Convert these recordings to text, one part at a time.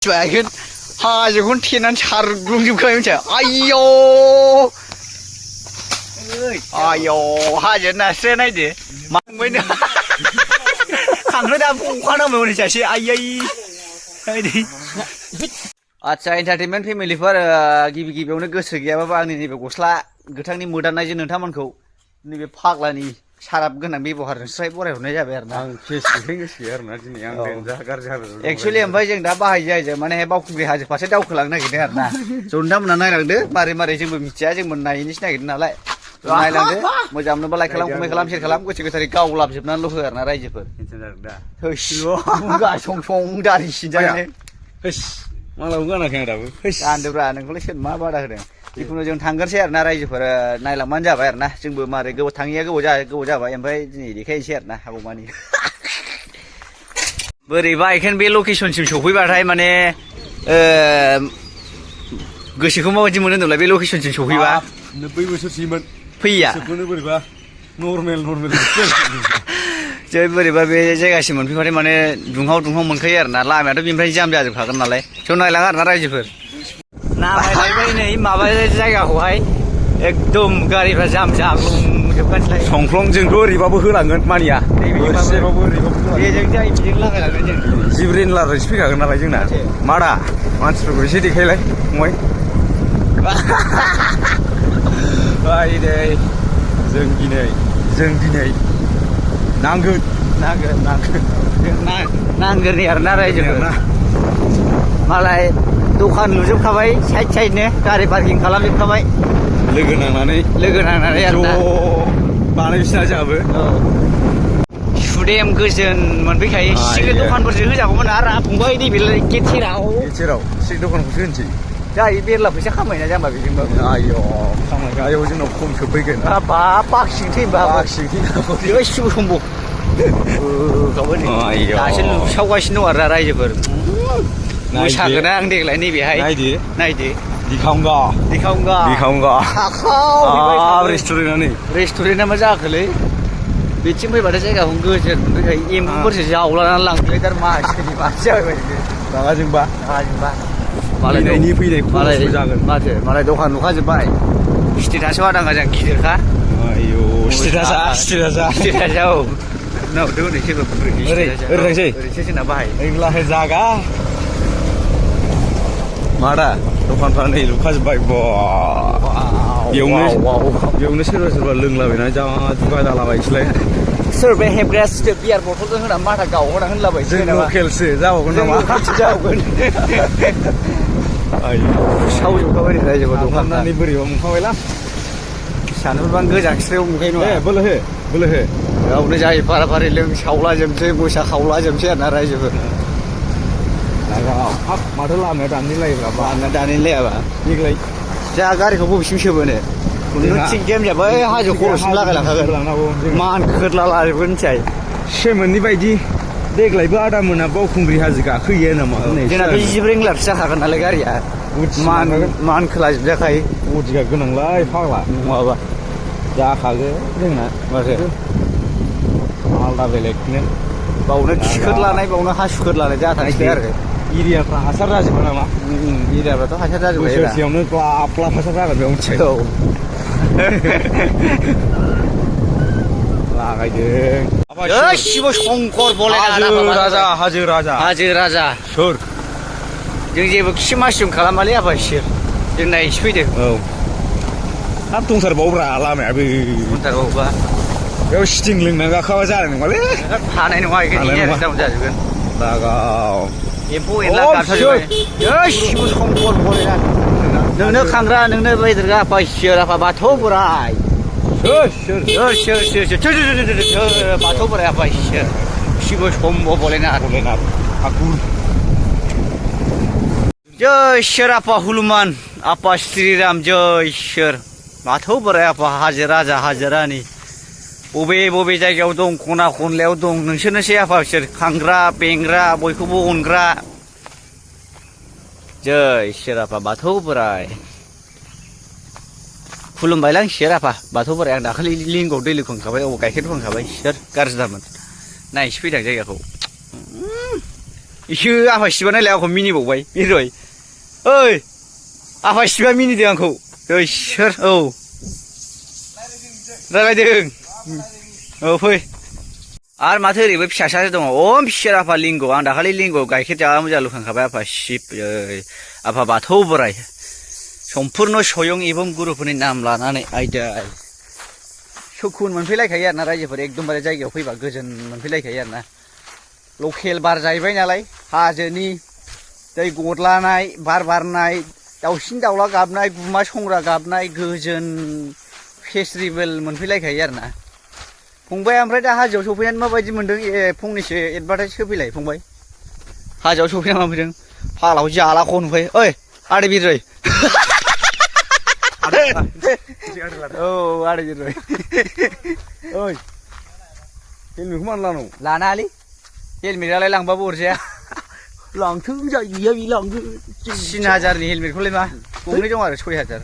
拽ขึ้นहाजोखौनो थेनानै सारग्लुंजोबखाबाय मिथिया आयौ आयौ हाजो नास्राया नायदो मांबायनो खांख्राइ दा अखा नांबाय हनै सासे आयै नायदो आदसा एन्टारटेनमेन्ट फेमिलिफोर गिबि गिबियावनो गोसो गैयाबाबो आंनि नैबे गस्ला गोथांनि मोदाननायजों नोंथांमोनखौ नैबे फाग्लानि साराप गोनां बेबहारजों स्राय बरायहरनाय जाबाय आरो ना आं फेसबुकजों गोसो गैया आरोना दिनै आं देनजार गाज्रि जाबाय एक्सुवेलि ओमफ्राय जों दा बाहायजायजों माने बावखुंग्रि हाजो फारसे दावखोलांनो नागिरदों आरो ना ज' नोंथांमोना नायलांदो मारै मारै जोंबो मिथिया जोंबो नायनोसो नागिरदों नालाय नायलांदो मोजां मोनोबा लाइक खालाम कमेन्ट खालाम शेयार खालाम गोसो गोथारै गावलाबजोबनानैल' हो आरो ना रायजोफोर होस सं सं दारि सिनजानानै होस मालाबो गानाखै आं दाबो गानदोब्रा नोंखौलाय सोर मा बादा होदों जिखुनु जों थांगोरसै आरो ना रायजोफोर नायलांबानो जाबाय आरो ना जोंबो मारै गोबाव थाङिया गोबाव जाबाय ओमफ्राय दिनै देखायनोसै आरो ना हागौमानि बोरैबा एखायनो बे लकेसनसिम सफैबाथाय माने गोसोखौ माबायदि मोनो होनदोंलाय बे लकेसनसिम सफैबा 90 बोसोरसैमोन फैया गोसोखौनो बोरैबा नर्मेल जै बोरैबा बे जायगासिम मोनफैबाथाय माने दुंहाव मोनखायो आरो ना लामायाथ' बेनिफ्राय जाम जाजोबखागोन नालाय ज' नायलां आरो ना रायजोफोर नामायलायबाय नै माबा जायगाखौहाय एकदम गारिफ्रा जाम जाग्लुंजोबगासिनो संख्लंजोंथ' ओरैबाबो होलांगोन मानिया ओरैबाबो बेजों जायो बिजों लागायलांगोन जों जिब्रेन लारायसो फैखागोन नालाय जोंना मादा मानसिफोरखौ एसे देखायलाय फंबाय बायदै जों दिनै नांगोन आरो ना रायजोफोर मालाय दखान लुजोबखाबाय साइडनो गारि पार्किं खालामजोबखाबाय लोगो नांनानै आरो ना बानायबिसिना जोंहाबो सुदेम गोजोन मोनफैखायो सिगां दखानफोरसो होजागौमोन आरो फंबाय नैबे गेट सेराव एसे दखानखौसो होनसै जायो बेरला फैसा खामायना जाम्बा बेजोंबो आयौ खामायनायाव जोंनाव खम सोफैगोन बाखिंसै समबो दासो लुसावगासिनो दं आरो रायजोफोर मोसागोन आं देग्लाय नैबेहाय नायदो दिखांगा रेस्टुरेन्टआ मा जाखोलै बेथिं फैबाथाय जायगाखौ गोजोन मोनफैखायो एम्बुफोरसो जावलानानै लांफैलाय थार मानसि जाबाय रागाजोंबा फैनायनि खरसबो जागोन माथो मालाय दखान लुखाजोब्बाय स्टेटासआव आदां जों गिदिरखा आयौ स्टेटासा औ नावदो ओरैसो ओरैसै जोंना बाहाय ओइलाहे जागा मादा दखानफ्रा नै लुखाजोब्बाय बेयावनो सोरबा लोंलाबायना जा दुगा जालाबायसैलाय सोरबा हेबग्रा बियार बथलजों होना माथा गावहोना होनलाबायसै जों लकेलसो जाबावगोन नामा सावजोबखाबाय नै रायजोखौ दखाननानै बोरैबा मोनखाबायलां सानोबा गोजांस्रियाव मोनखायो नङा बोलो हो बेयावनो जायो फाराफारि लों सावलाजोबसै मोसा खावलाजोबसै आरो ना रायजोफोर माथो लामाया दानहैलायोब्रा दानहैलायाबा देग्लाय जा गारिखौ बबेसिम सोबोनो थिग गेम जाबाय हाजो खर'सिम लागायलांखागोन मानखोरला लाजोबगोन मिथिबाय सेमोननि बायदि देग्लायबो आदा मोना बावखुंग्रि हाजो गाखोयो नामा जोंनाथ' जिब्रेंलारसो जाखागोन नालाय गारिया मानखोलाजोबजाखायो बदिगा गोनांलाय फाग्ला नङाबा जाखागोन जोंना माथो आलदा बेलेगनो बावनो खिखोर लानाय बावनो हासुखोर लानाय जाथारसै आरो एरियाफ्रा हासार जाजोबो नामा एरियाफ्राथ' हासार जाजोबबाय बोसोरसेयावनो ग्लाब हासार जागोन बेयाव मिथियो लागायदों शिब शंकर बलाय हाजो राजा सोर जों जेबो खि मासुम खालामालै आफा इसोर जों नायसो फैदों हाब दंथारबावब्रा लामायाबो दंथारबावबा बेयाव सिटिं लोंना गाखोबा जानाय नङालै हानाय नङा बेखायनो जाजोबगोन लागाव एम्फौ एनला गाबथारजोबबाय शिब शंकर बलाय नोंनो खांग्रा नोंनो बेदरग्रा आफा इसोर आफा बाथौ बोराय सोर बाथौ बोराय आफा इसोर शिब शंकर भलेनाथ ठाकुर जय इसोर आफा हनुमान आफा श्रीराम जय इसोर बाथौ बोराय आफा हाजो राजा हाजो रानि बबे जायगायाव दं खना खनलायाव दं नोंसोरनोसै आफा इसोर खांग्रा बेंग्रा बयखौबो अनग्रा जय इसोर आफा बाथौ बोराय खुलुमबायलां इसोर आफा बाथौ बोराय आं दाखालि लिंगाव दै लोंखांखाबाय गाइखेर लोंखांखाबाय इसोर गाज्रि दामोन नायसो फैदों जायगाखौ इसो आफा सिबा नायलाय आंखौ मिनिबावबाय बिरय ओइ आफा सिबा मिनिदों आंखौ ओइ सोर औ रायलायदों औ फै आरो माथो ओरैबो फिसासासो दङ अम फिसार आफा लिंग आं दाखालि लिंग गाइखेर जा मोजां लुखांखाबाय आफा शिब आफा बाथौ बोराय सम्पुर्ण स्वयं एबं गुरुफोरनि नाम लानानै आयदा सुखुन मोनफैलायखायो आरोना रायजोफोर एकदमबारे जायगायाव फैबा गोजोन मोनफैलायखायो आरोना लकेल बार जाहैबाय नालाय हाजोनि दै गदलानाय बार बारनाय दाउसिन दाउला गाबनाय गुमा संग्रा गाबनाय गोजोन फेस्टिभेल मोनफैलायखायो आरोना फंबाय ओमफ्राय दा हाजोआव सफैनानै माबायदि मोनदों फंनैसो एडभार्टाइज होफैलाय फंबाय हाजोआव सफैनानै माबायदों फालाव जालाखौ नुबाय ओइ आदै बिरय औ आदै बिरय ओइ हेलमेटखौ मानो लानांगौ लानाङालै हेलमेटालाय लांबाबो अरजाया लांथों जायैया बे लांदो 3000नि हेलमेटखौलाय मा गंनै दं आरो 6000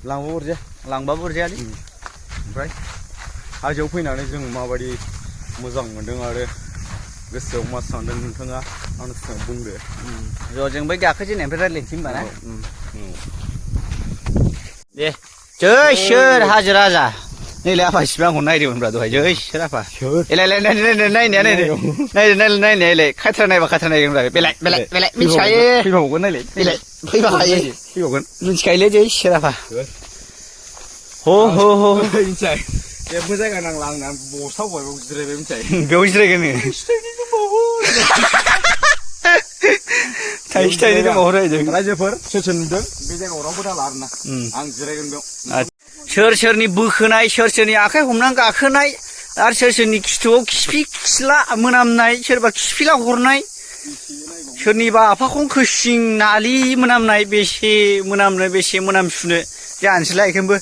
लांबाबो अरजाया लांबाबो अरजायालै ओमफ्राय हाजोआव फैनानै जों माबायदि मोजां मोनदों आरो गोसोआव मा सानदों नोंथाङा आंनो सिगाङाव बुंदो ज' जों बै गाखोजेननायनिफ्राय रायज्लायनोसै होनबा ना दे जै सोर हाजो राजा नैलाय आफा सिबा आंखौ नायदोंमोनब्रा दहाय जै सोर आफा नायनायालाय खायथ्रा नायबा खायथ्रा नायगोनब्रा बेलाय मिथिखायो फैबावगोन नायलाय बेलाय फैबाखायो फैबावगोन मिथिखायोलै जै सोर आफा हो मिथिबाय जेबो जायगा नांला आंना बस्ताव बयबो जिरायबाय मिथिबाय बेयाव जिरायगोन नोङो थाइसे थाइनै दंबावो रायजोफोर सोर सोर नुदों बे जायगायाव रावबो दाला आरोना आं जिरायगोन बेयाव सोर सोरनि बोखोनाय सोर सोरनि आखाइ हमनानै गाखोनाय आरो सोर सोरनि खिथुआव खिफि खिला मोनामनाय सोरबा खिफिला हरनाय सोरनिबा आफाखं खोसिं नालि मोनामनाय बेसे मोनामनो बेसे मोनामसुनो जानोसैलाय बेखौबो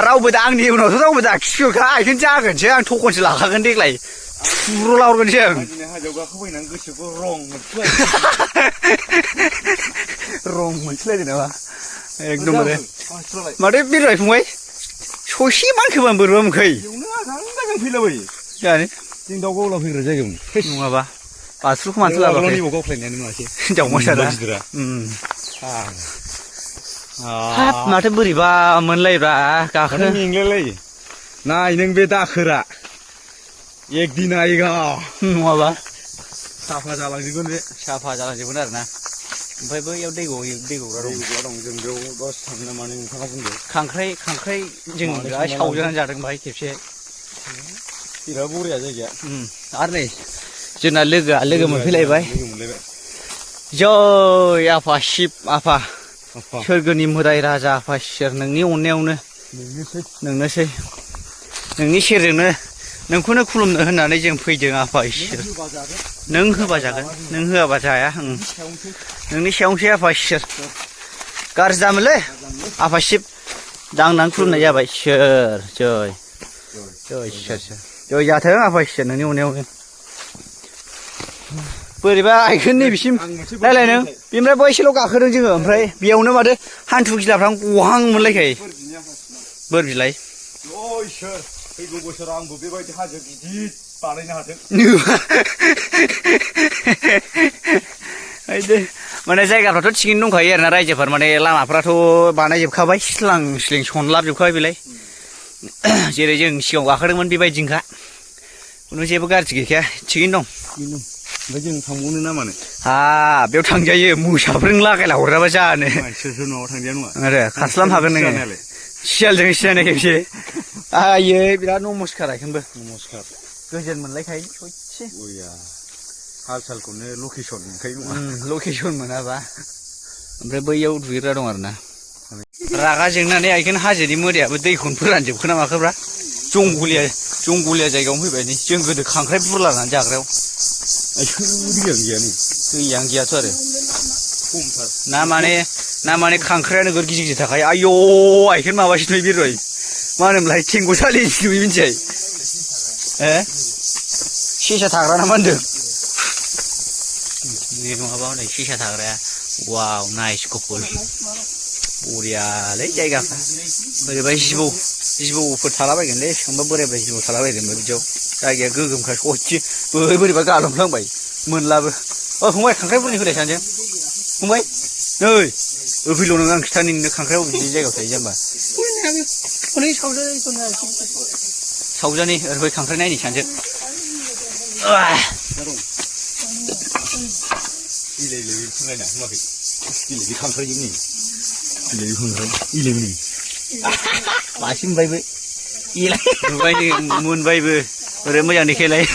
रावबो दा आंनि उनावथ' रावबो दा खिफिखा बेखौनो जागोनसो आं थखनसो लाखागोन देग्लाय थुब्र'ला हरगोनसो आं हाजोआव गाखोफैनानै गोसोखौ रं मोनसैलायदों नामा एकदमबारे माथो बिरबाय फंबाय ससे मानखोबानो बोरैबा मोनखै फैलाबायो जानो जों दाउ गावला फैग्रा जायगायावनो नङाबा बाथुलखौ मानसि लाबाखै गावख्लायनायानो नङासै दाउमासारा हाब माथो बोरैबा मोनलायब्रा गाखोनो मेंलायलायो नाय नों बे दाखोरा एक दिन आएगा नङाबा साफा जालांजोबगोन बे साफा जालांजोबगोन आरोना ओमफ्राय बैयाव दै गौग्रा दं जों बेयाव दसे थांनो माने नोंथाङा बुंदो खांख्राइ जों सावजानानै जादों बाहाय खेबसे बिराद बरिया जायगाया आरो नै जोंना लोगो मोनफैलायबाय जय आफा शिब आफा सोरगोनि मोदाय राजा आफा इसोर नोंनि अननायावनो नोंनोसै नोंनि सेरजोंनो नोंखौनो खुलुमनो होननानै जों फैदों आफा इसोर नों होबा जागोन नों होआबा जाया नोंनि सायावनोसै आफा इसोर गाज्रि दामोनलै आफा शिब दांनानै खुलुमनाय जाबाय इसोर जय इसोर जय जाथों आफा इसोर नोंनि अननायावनो बोरैबा आइखोन नैबिसिम नायलाय नों बेनिफ्राय बैसेल' गाखोदों जोङो ओमफ्राय बेयावनो माथो हान्थु गिलाफ्रां गहां मोनलायखायो बोर बिलाय फैगौ बोसोराव आंबो बेबायदि हाजो गिदिर बानायनो हाथों माने जायगाफ्राथ' थिगैनो दंखायो आरोना रायजोफोर माने लामाफ्राथ' बानायजोबखाबाय स्लां स्लिं सनलाबजोबखाबाय बेलाय जेरै जों सिगाङाव गाखोदोंमोन बेबायदिनोखा खुनु जेबो गाज्रि गैखाया थिगैनो दं ओमफ्राय जों थांबावनो ना मानो बेयाव थांजायो मोसाफोर लागायला हराबा जानो सोर न'आव थांजाया नङा आरो खास्लाम हागोन नोङो सियालजों सिनायनाय खेबसे आयै बिराद नमस्कार आइखोनबो नमस्कार गोजोन मोनलायखायो सयसे हाल सालखौनो लकेसन मोनखायो नङा लकेसन मोनाबा ओमफ्राय बैयाव दुगैग्रा दं आरोना रागा जोंनानै आइखोन हाजोनि मोदायाबो दैखौनो फोरानजोबखो ना माखोब्रा जंगलिया जायगायावनो फैबाय नै जों गोदो खांख्राइ बुरलानानै जाग्रायाव दैयानो गैयाथ' आरो ना माने खांख्राइया नोगोर गिदिर गिदिर थाखायो आयौ आइखोन माबासो नुयो बिरय मा होनोमोनलाय थेंग'सालि नुयो मिथिबाय सेसा थाग्रा ना मा होनदों नङाबा हनै सेसा थाग्राया वाव नाइस कपुल बरियालै जायगाफ्रा बोरैबा जिबौफोर थालाबायगोनलै बेसेबांबा बोराय जिबौ थालाबायगोन बिदियाव जायगाया गोगोमखा सयथि बोरैबा गालंफ्लांबाय मोनलाबो फंबाय खांख्राइफोरनि होलाय सानैजों फंबाय नै फैल' नों आं खिथानि नोंनो खांख्राइआव बिदि जायगायाव थायो जाम्बा सावजानि ओरैबाय खांख्राइ नायनि सानैजों इलाय फुंलायना नुवाखै इलाय खांख्राइजों नै इलाय खांख्राइ इलाय नै मासे मोनबायबो इलाय नुबाय मोनबायबो ओरै मोजां देखायलाय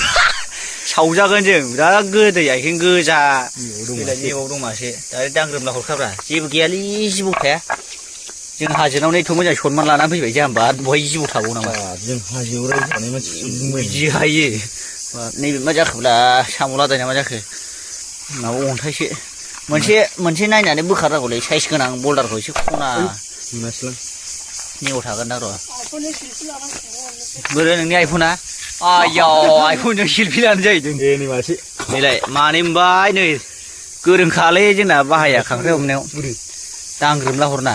सावजागोन जों बिराद गोदै आइखें गोजा बेयाव दं मासे दा दांग्रोमला हरखाब्रा जेबो गैयालै जिबौ थाया जों हाजोनाव एथ' मोजां सनमान लानानै फैबाय जाम्बा बहाय जिबौ थाबावो नामा जों हाजोआव रायजो जानाय मानसि बिदि हायो नैबे मा जाखोब्ला साम' लादाय ना मा जाखो माबा अन्थाइसो मोनसे नायनानै बोखारनांगौलै साइज गोनां बल्डारखौ एसे खना नेव थागोन दा र' बोरो नोंनि आइफना आयाव आइफनजों सेलफि लानो जाहैदों नै मासे नैलाय मानै मोनबाय नै गोरोंखालै जोंना बाहाया खांख्राइ हमनायाव दांग्रोमला हरना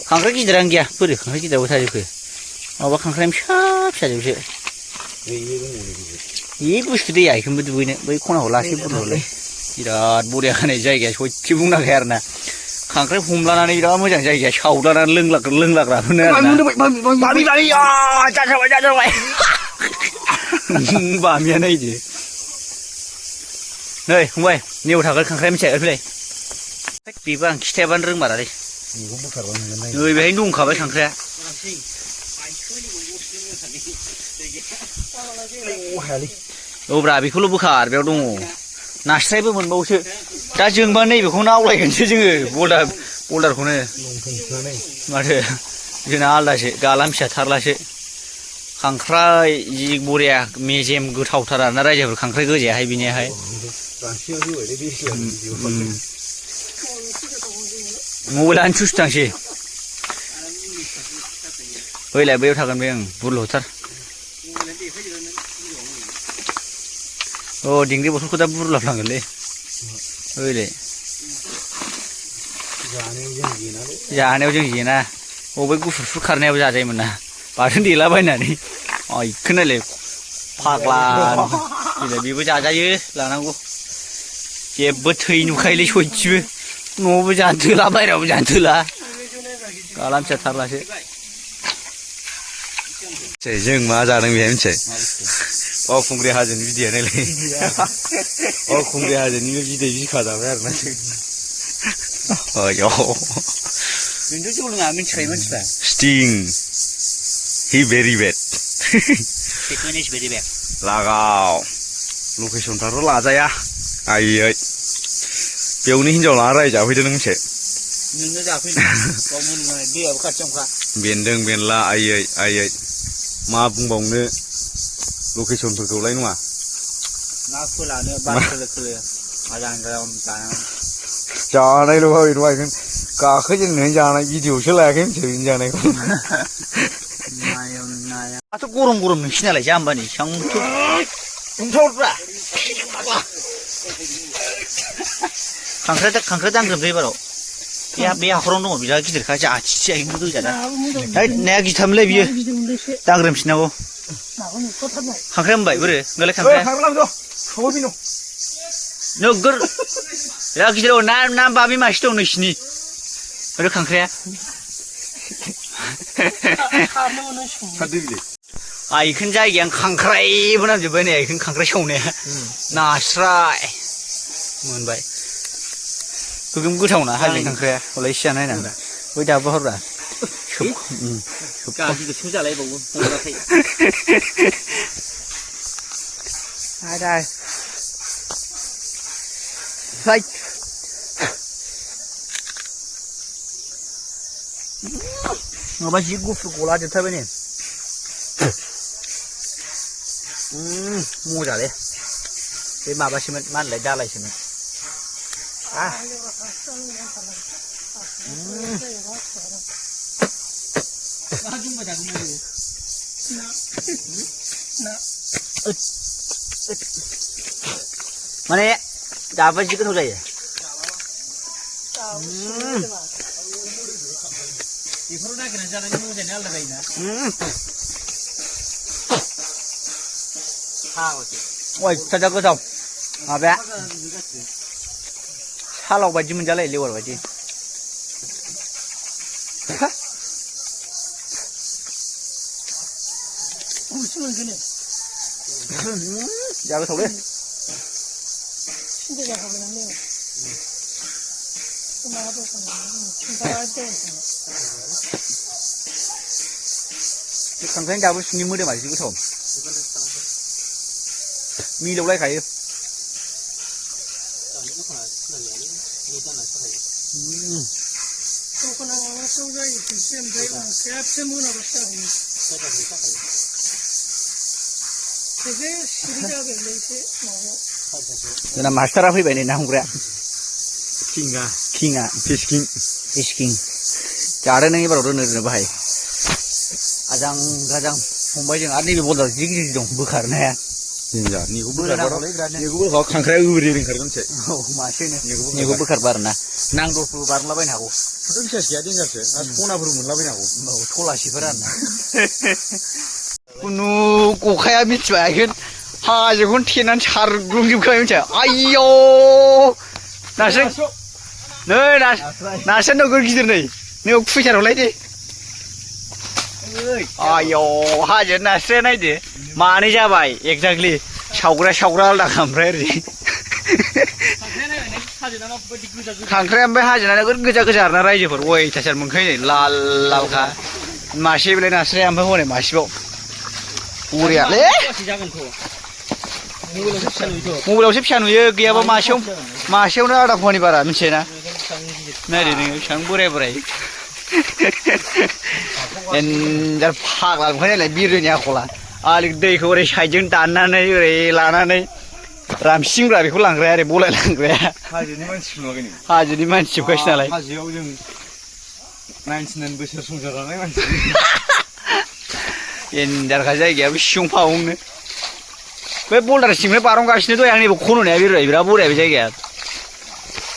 खांख्राइ गिदिरानो गैया बोरो खांख्राइ गिदिराबो थाजोबखो माबा खांख्राइ फिसा फिसाजोबसो बे बुस्थु दै आइखोनबो दुगैनो बै खनाखौ लासै बुरहरलाय बिराद बरिया होनाय जायगाया सयथि बुंनांगौ आरो ना खांख्राइ हमलानानै बिराद मोजां जायगाया सावलानानै लोंलाग्राफोरनो जाजाबाय बामिया नायदो नै फंबाय नेव थागोन खांख्राइ मिथिया फैलाय बेबो आं खिथायाबानो रोंमारालै नै बेहायनो दंखाबाय खांख्राइया औब्रा बेखौल' बोखार बेयाव दङ नास्रायबो मोनबावोसो दा जोंबा नैबेखौनो आवलायगोनसो जोङो बल्डारखौनो माथो जोंना आलदासो गालाम फिसा थारलासो खांख्राइ जि बरिया मेजेम गोथावथार आरोना रायजोफोर खांख्राइ गोजायाहाय बिनियाहाय मबाइलानो सुस्थांसै बैलाय बैयाव थागोन बे बुरलुथार अ दिंग्रि बथलखौ दा बुरलाफ्लांगोनलै ओइलाय जानायाव जों जेना बबे गुफुरफुर खारनायाव जाजायोमोन ना बाथोन देलाबायनानै आइखौ नायलाय फाग्ला बेबो जाजायो लानांगौ जेबो थै नुखायोलै सयथिबो न'आवबो जानो थोला बायहेरायावबो जानो थोला गालाम फिसा थारलासो जों मा जादों बेहाय मिथिबाय खुंग्रि हाजोनि बिदैया नायलाय खुंग्रि हाजोनि बिदै बिखा जाबाय आरोना जों जौ लोङा मिथिखायो मानसिफ्रा स्टिं हि भेरि बेड लागाव लकेसनफ्राथ' लाजाया आयै बेयावनो हिनजाव लाना रायजाफैदो नों मिथिबाय नोंनो जाफैनो गावनो दैयाबो खाथियावनोखा बेन्दों बेनला आयै मा बुंबावनो लकेसनफोरखौलाय नङा ना फोलानो बार खोलो खोलो मोजां जानायल' भाबि नङा गाखोजेननानै जानाय भिडिअसो लायाखै मिथिबाय बिनि जानायखौ दाथ' गरम नोंसिनालाय जाम्बानि खांख्राइ दांग्रोमसै एबाराव बे हाखरावनो दङ बिराद गिदिरखा आथिथि आइखौ गोजाना नाया गिथामोनलाय बियो दांग्रोमफिननांगौ खांख्राइ मोनबाय बोरो होनबालाय खांख्राइ नोगोर बिराद गिदिर ना बामि मासे दं नोंसिनि ओरै खांख्राइया आइखोन जायगाया खांख्राइबो नांजोब्बाय नै आइखोन खांख्राइ सावनाया नास्राय मोनबाय गोगोम गोथावना हाजोनि खांख्राइया हलाय इसे नायनानै बै दाबो हरब्रा गिदिरसिम जालायबावो माबा जि गुफुर गला जोबथारबाय नै मोजांलै बे माबासोमोन मा होनलाय दालायसोमोन माने दाबो जि गोथाव जायो बेफोराव नागिरनानै जानायनि मोजाङानो आलादा जायोना अय थाजा गोथाव माबाया सालाव बायदि मोनजालाय लेवार बायदि जा गोथावलै खांख्राइनि दाबो सिंनि मोदोमा एसे गोथाव मिलौलायखायो जोंना मास्टारा फैबाय नै ना हमग्राया किंआ फिस किं जादो नों एबाराव दोनो बाहाय आजां गाजां फंबाय जों आरो नैबे बलदार गिदिर गिदिर दं बोखारनो हाया खांख्राया ओरै ओंखारगोनसो औ मासेनो नेखौ बोखारबा आरोना नांदरफोरबो बारलाबायनो हागौ फिसास गैया देन्जारसो आरो सनाफोर मोनलाबायनो हागौ औ थलासिफोर आरोना खुनु गखाया मिथिबायगोन हाजोखौनो थेनानै सारग्लुंजोबखाबाय मिथिया आयौ नास्राय नै नास्राय नोगोर गिदिर नै खुइसारावलाय दे आयौ हाजो नास्राया नायदो मानै जाबाय एक्जाक्टलि सावग्रा आलदा ओमफ्राय ओरै खांख्राया ओमफ्राय हाजोना नोगोर गोजा आरोना रायजोफोर अयथासार मोनखायो नै लाल लालखा मासे बेलाय नास्राया ओमफ्राय हनै मासेबाव बरियालै मबाइलावसो फिसा नुयो गैयाबा मासेयावनो आधा फवानि बारा मिथियोना नायदो नोङो बेसेबां बोराय एन्जार फाग्ला ओंखायनो बिरोनि आखला आलि दैखौ ओरै साइडजों दाननानै ओरै लानानै रामसिंग्रा बेखौ लांग्राया ओरै बलाय लांग्राया हाजोनि मानसि जोबखासै नालाय हाजोआव जों 99 बोसोर संसार जानाय मानसि एन्जारखा जायगायाबो सिं फावनो बे बल्दार सिंनिफ्राय बारंगासिनो दं आं नैबे खन'नाया बिराद बरिया बे जायगाया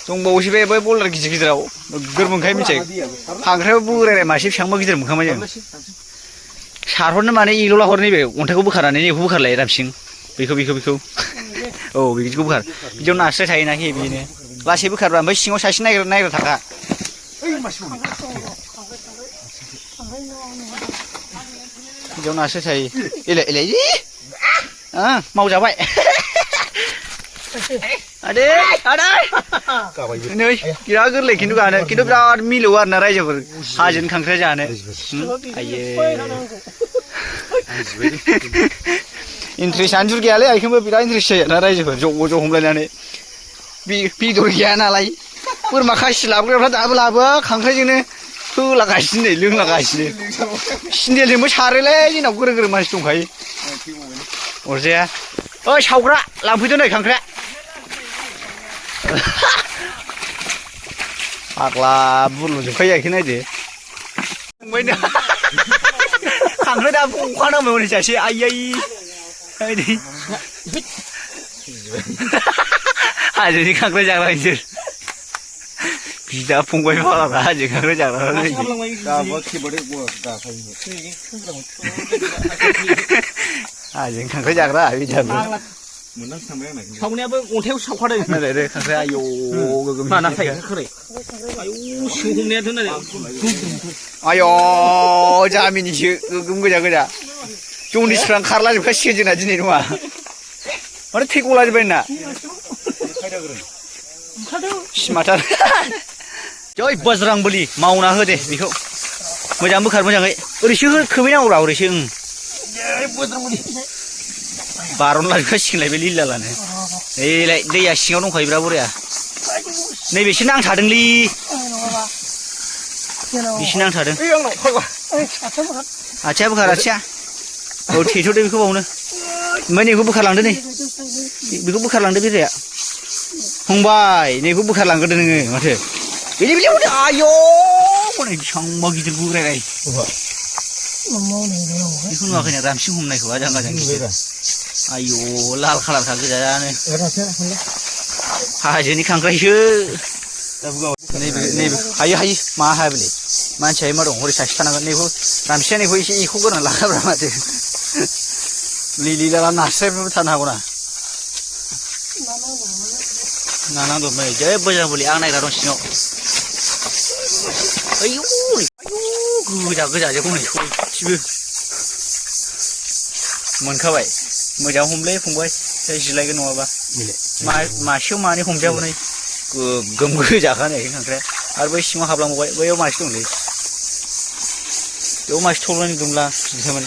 दंबावोसो बे बल्दार गिदिराव नोगोर मोनखायो मिथियो खांख्राइबो बोरायनाय मासे बेसेबांबा गिदिर मोनखांबाय जों सारहरनो माने एल'ला हर नैबे अन्थाइखौ बोखारनानै नैखौ बोखारलाय रामसिं बेखौ औ बिदिखौ बोखार बिदियाव नास्राय थायोना बेनो लासै बोखारबा ओमफ्राय सिङाव सासे नायग्रा थाखा बिदियाव नास्राय थायो एलाय मावजाबाय आदै नै बिराद गोरलै खिन्थु गानो खिन्थु बिराद मिलौ आरोना रायजोफोर हाजोनि खांख्राइ जानो इन्ट्रेस्टआनो जुर गैयालै आइखौबो बिराद इन्ट्रेस्ट जायो ना रायजोफोर ज' हमलायनानै बेदर गैया नालाय बोरमा खासि लाबोग्राफ्रा दाबो लाबो खांख्राइजोंनो होलागासिनो नै लोंलागासिनो सिन्देलजोंबो सारोलै जोंनाव गोरों मानसि दंखायो अरजाया ओइ सावग्रा लांफैदो नै खांख्राइया फाग्ला बुरलुजोबखायो आइखौ नायदो खांख्राइ दा अखा नांबाय हनै सासे आयै हाजोनि खांख्राइ जाग्रा बिसोर बिदा फंबाय फाग्ला हाजो खांख्राइ जाग्रा हाजोनि खांख्राइ जाग्रा बिदाबो सावनायाबो अन्थाइयाव सावखादों नालाय खांख्राइ आयौ गोगोम आयौ जामिनिसो गोगोम गोजा जन्दिसफ्रा खारलाजोबखासिगोन जोंना दिनै नङा माथो थै गलाजोब्बाय ना सिमाथार जै बज्रांबलि मावना हो दे बेखौ मोजां बोखार मोजाङै ओरैसो खोबैनांगौ रा ओरैसो बारन लाजोबखासिगोनलाय बे लिलालानो ओइलाय दैया सिङाव दंखायो बिराद बरिया नैबेसो नांथादोंलै बेसो नांथादों आथिया बोखार आथिया औ थेथ'दो बेखौ बावनो ओमफ्राय नैखौ बोखारलांदो नै बेखौ बोखारलांदो बेराया फंबाय नैखौ बोखारलांग्रोदो नोङो माथो बिदि हरदो आयौ हनै बेसेबांबा गिदिर बोरायलाय बेखौ नुवाखैना रामसिं हमनायखौ आजां गाजां गिदिर आयौ लाल खालारखा गोजानो हाजोनि खांख्राइसो नैबे हायो मा हाया बेलाय मानसिया मा दं हरै सासे थानांगोन नैखौ रामसिया नैखौ एसे एखौ गोनां लाखाब्रा माथो लिलि लाला नास्रायबो थानो हागौ ना नानां दं नै जेबो जाबोलि आं नायग्रा दं सिङाव आयौ गोजा गोजाजों हनै सयथिबो मोनखाबाय मोजां हमलै फंबाय जिलायगोन नङाबा मासेयाव मानै हमजायाबोनै गोगोम गोजाखानो खांख्राया आरो बै सिङाव हाबलांबावबाय बैयाव मासे दंलै बेयाव मासे थौलायनि दंब्ला बिदिमोन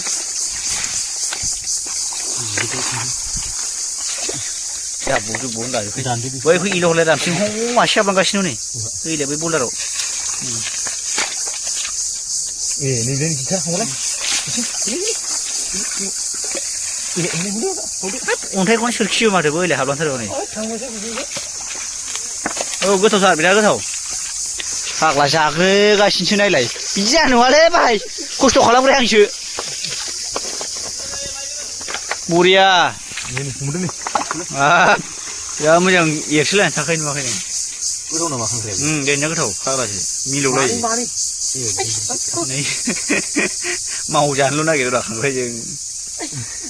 जाबोजोबो लाजोबबाय बैखौ इल' हलाय दामसिं मासे हाबलांगासिनो नै ओइलाय बै बल्दाराव अन्थाइखौनो सोरखियो माथो बैलाय हाबलांथारो नै औ गोथावथार बिराद गोथाव फाग्ला जाग्रोगासिनोसो नायलाय बिदि जाया नङालै बाहाय खस्थ' खालामग्राय आंसो बरिया बिराद मोजां एरसोलायनानै थाखाय नुवाखै नों गोथाव नामा खांख्राया देरना गोथाव फाग्लासो मिलौलायो मावजानोल' नागिरो रा खांख्रायजों